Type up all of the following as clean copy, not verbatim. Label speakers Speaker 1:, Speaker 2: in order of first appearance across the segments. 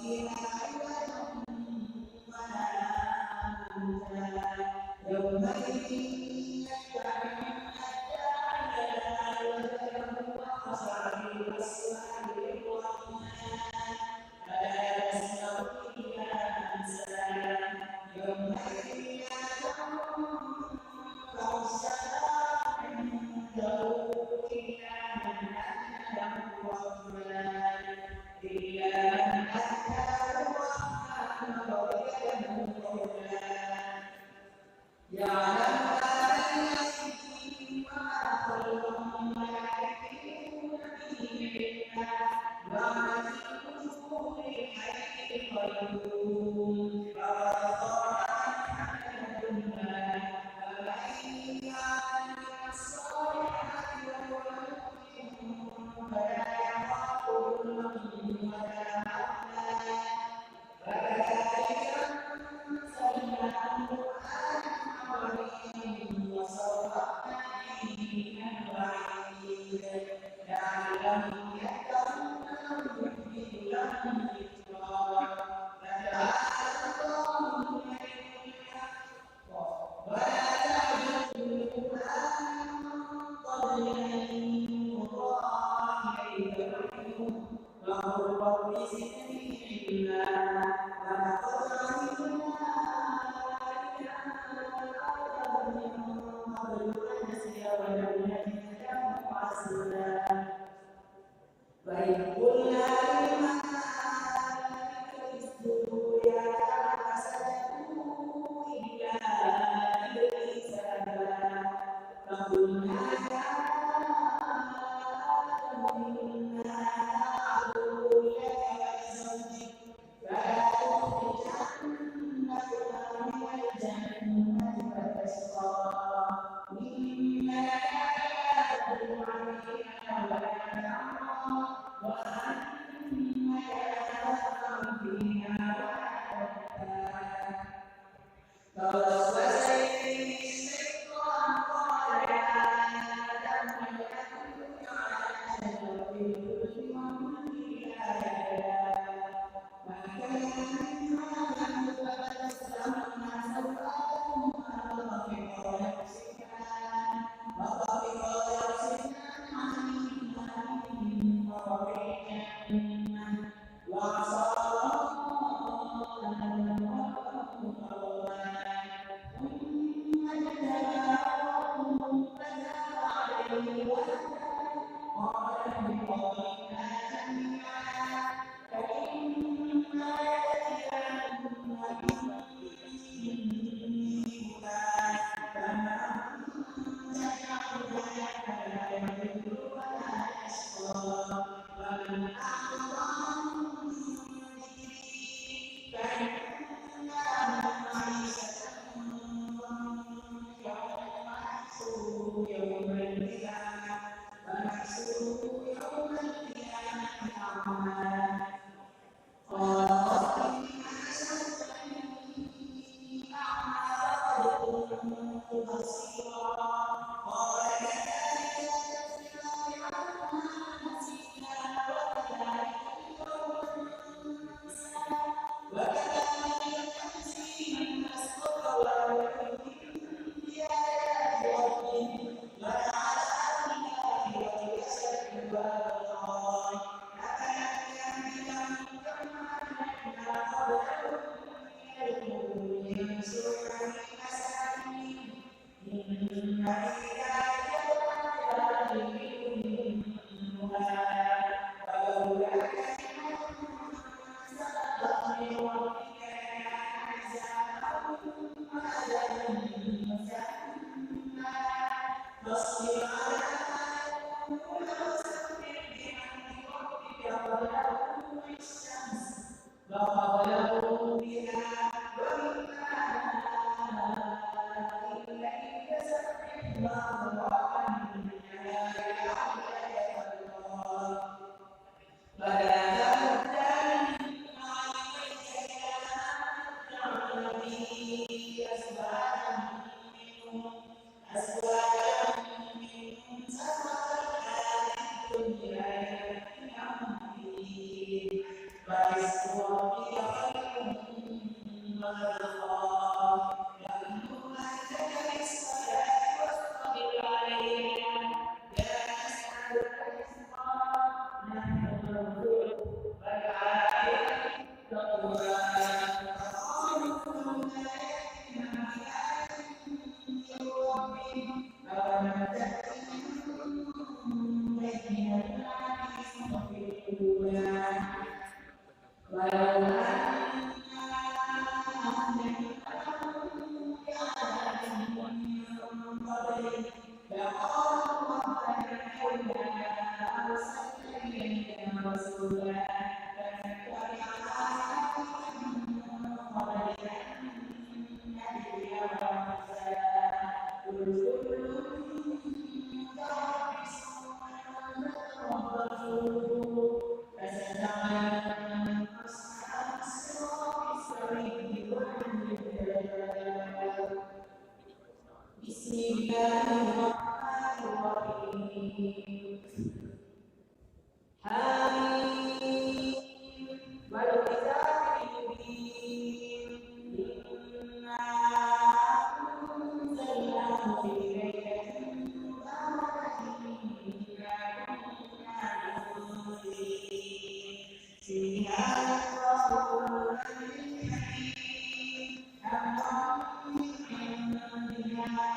Speaker 1: فيها عوجا ولا أمتا. يومئذ يتبعون الداعي لا عوج له وخشعت الأصوات للرحمن فلا تسمع إلا همسا. يومئذ لا تنفع الشفاعة عنده إلا من أذن له الرحمن ورضي له قولا. يعلم ما بين أيديهم وما خلفهم ولا يحيطون به علما. وعنت الوجوه للحي القيوم. فقد خاب من حمل ظلما. ومن يعمل من الصالحات وهو مؤمن فلا يخاف ظلما ولا هضما. وكذلك أنزلناه قرآنا عربيا وصرفنا فيه من الوعيد لعلهم يتقون أو يحدث لهم ذكرا. فتعالى الله الملك الحق ولا تعجل بالقرآن من قبل أن يقضى إليك وحيه وقل رب زدني علما. ولقد عهدنا إلى آدم من قبل فنسي ولم نجد له عزما. وإذ قلنا للملائكة اسجدوا لآدم فسجدوا إلا إبليس أبى. فقلنا يا آدم إن هذا عدو لك ولزوجك فلا يخرجنكما من الجنة فتشقى. إن لك ألا تجوع فيها ولا تعرى وأنك لا تظمأ فيها ولا تضحى. فوسوس إليه الشيطان قال يا آدم هل أدلك على شجرة الخلد وملك لا يبلى. فأكلا منها فبدت لهما سوآتهما وطفقا يخصفان عليهما من ورق الجنة. وعصى آدم ربه فغوى. ثم اجتباه ربه فتاب عليه وهدى. قال اهبطا منها جميعا فإما يأتينكم مني هدى فمن تبع هداي فلا يضل ولا يشقى. ومن أعرض عن ذكري فإن له معيشة ضنكا ونحشره يوم القيامة أعمى. قال رب لم حشرتني أعمى وقد كنت بصيرا. قال كذلك أتتك آياتنا فنسيتها وكذلك اليوم تنسى. وكذلك نجزي من أسرف ولم يؤمن بآيات ربه. ولعذاب الآخرة أشد وأبقى. أفلم الله الرحمن الرحيم. حميم والكتاب المبين. إنا أنزلناه في ليلة مباركة إنا كنا منذرين. فيها يفرق كل أمر حكيم. أمرا من عندنا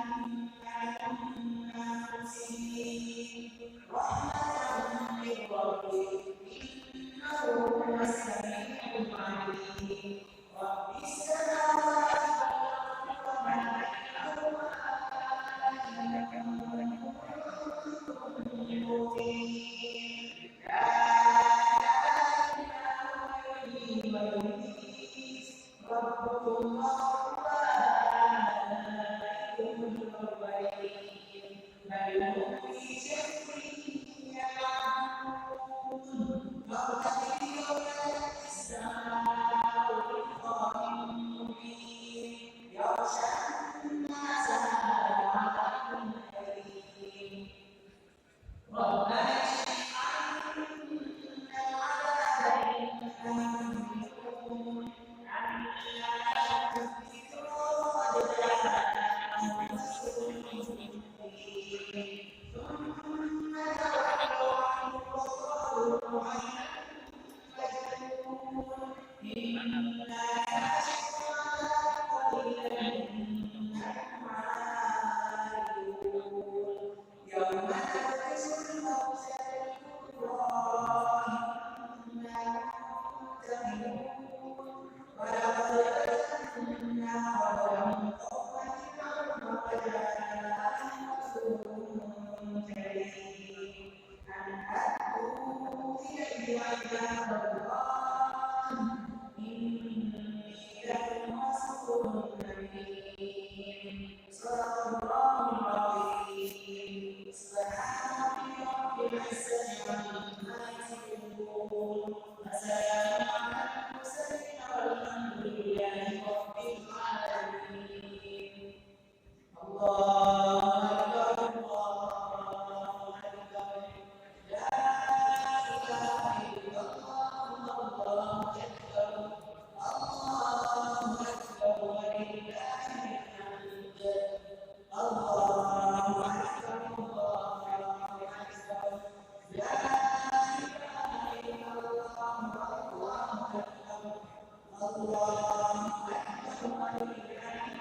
Speaker 1: إنا كنا مرسلين. رحمة من ربك إنه هو السميع العليم. رب السماوات والأرض وما بينهما إن كنتم موقنين. لا إله إلا هو يحيي ويميت. ربكم ورب آبائكم الأولين. بل هم في شك يلعبون. فارتقب يوم تأتي السماء بدخان مبين. يغشى الناس هذا عذاب أليم. ربنا اكشف عنا العذاب إنا مؤمنون. عنا الذكرى قد جاءنا رسول مبين. ثم تولوا عنه وقالوا عينا مجنون. إنا كاشف العذاب قليلا إنكم عائدون. يوم نبطش البطشة الكبرى إنا منتقمون. ولقد فتنا قبلهم قوم فرعون وجاءهم رسول كريم. أن أدوا إلي عباد الله إني لكم رسول أمين. صدق الله العظيم. سبحان ربي رب العزة عما يصفون. وسلام على المرسلين والحمد لله رب العالمين. الله أكبر الله أكبر. لا إله إلا الله والله أكبر. الله أكبر ولله الحمد. الله أكبر الله أكبر. لا إله إلا الله والله أكبر. الله أكبر ولله